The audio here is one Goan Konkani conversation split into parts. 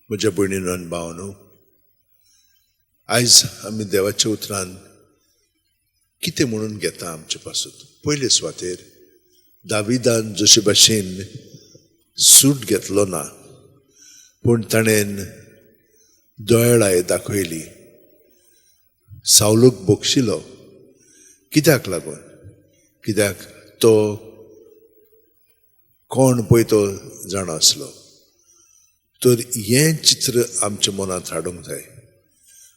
म्हज्या भयणीनो आनी भावांनो, आयज आमी देवाच्या उतरान कितें म्हणून घेता आमचे पासून? पयले सुवातेर दाविदान जशे भाशेन सूट घेतलो ना, पूण ताणें दयाळाय दाखयली, सावलूक बक्षिलो. कित्याक लागून? कित्याक तो कोण पळय तो जाणा आसलो. तर हें चित्र आमच्या मनांत हाडूंक जाय.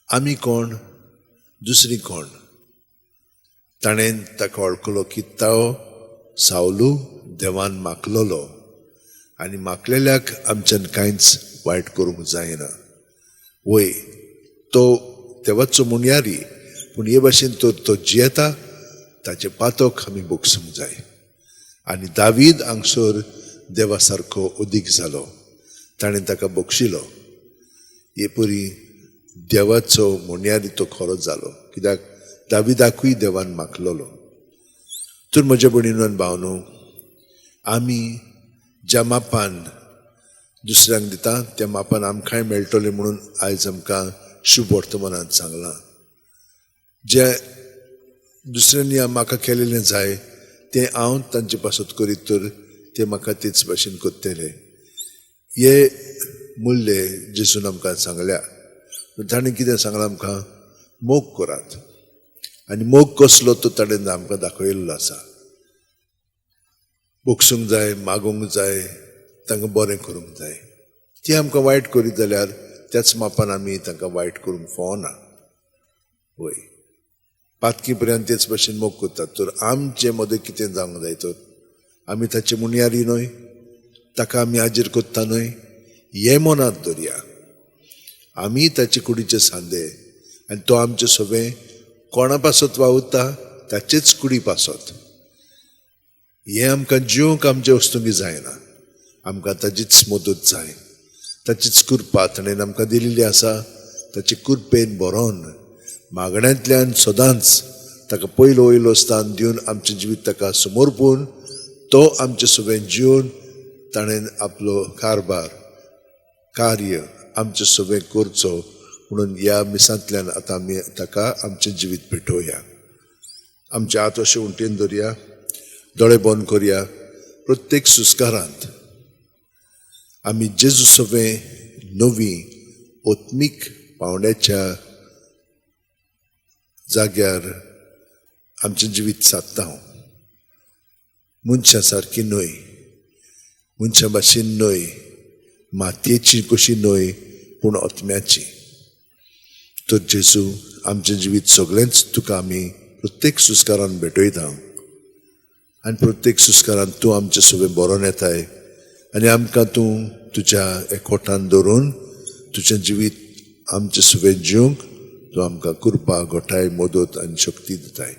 आमी कोण, दुसरी कोण? ताणें ताका वळखलो की तो सावलू देवान माखलेलो आनी माखलेल्याक आमच्यान कांयच वायट करूंक जायना. वय, तो देवाचो मुणयारी, पूण हे भाशेन तर तो जियेता, ताचें पातक आमी भोगसूंक जाय. आनी दावीद हांगसर देवा सारको अदीक जालो, ताणें ताका बक्षिलो. हे परी देवाचो मुणयारी तो खरो जालो, कित्याक दाविदाकूय देवान माखलेलो. तर म्हज्या भयणीनो आनी भावनो, आमी ज्या मापान दुसऱ्यांक दिता त्या मापान आमकांय मेळटलें म्हणून आयज आमकां शुभ वर्तमानांत सांगलां. जे दुसऱ्यांनी म्हाका केलेलें जाय तें हांव तांचे पासत करीत तर ते म्हाका तेच भाशेन करतले. हे मुल्य जेजून आमकां सांगल्या. ताणें कितें सांगलां आमकां? मोग करात. आनी मोग कसलो तो ताणें आमकां दाखयल्लो आसा. भोगसूंक जाय, मागूंक जाय, तांकां बरें करूंक जाय. ती आमकां वायट करीत जाल्यार त्याच मापान आमी तांकां वायट करूंक फावना. वय, पातकी पर्यंत तेच भाशेन मोग करतात. तर आमचे मदें कितें जावंक जाय? तर आमी ताचे मुणयारी न्हय, ताका आमी हाजीर करता न्हय, हें मनांत दवरया. आमी ताचे कुडीचे सांदे आनी तो आमचे सगळें कोणा पासत वावुरता, ताचेच कुडी पासत. हें आमकां जिवंक आमचे वस्तुंकी जायना, आमकां ताचीच मदत जाय, ताचीच कृपा ताणें आमकां दिल्ली आसा. ताचे कृपेन भरोन मागण्यांतल्यान सदांच ताका पयलो वयलो स्थान दिवन आमचें जिवीत ताका समर्पून तो आमचें सगळें जिवन ताणें आपलो कारभार कार्य आमचें सगळें करचो म्हणून ह्या मिसांतल्यान आतां आमी ताका आमचें जिवीत भेटोवया. आमचे हात अशे उंटेन धरया, दोळे बंद करया. प्रत्येक सुस्कारांत आमी जेजू सगळें नवी आत्मीक पावंड्याच्या जाग्यार आमचें जिवीत सादता. मनशां सारकी न्हय, मनशां भाशेन न्हय, मातयेची कशी न्हय, पूण आत्म्याची. तर जेजू, आमचें जिवीत सगळेंच तुका आमी प्रत्येक सुस्कारान भेटयता आनी प्रत्येक सुस्कारान तूं आमचें सगळें बरोवन येताय आनी आमकां तूं तुज्या एकवटान दवरून तुजें जिवीत आमचें सगळें जिवंक तूं आमकां कृपा, घटाय, मदत आनी शक्ती दिताय.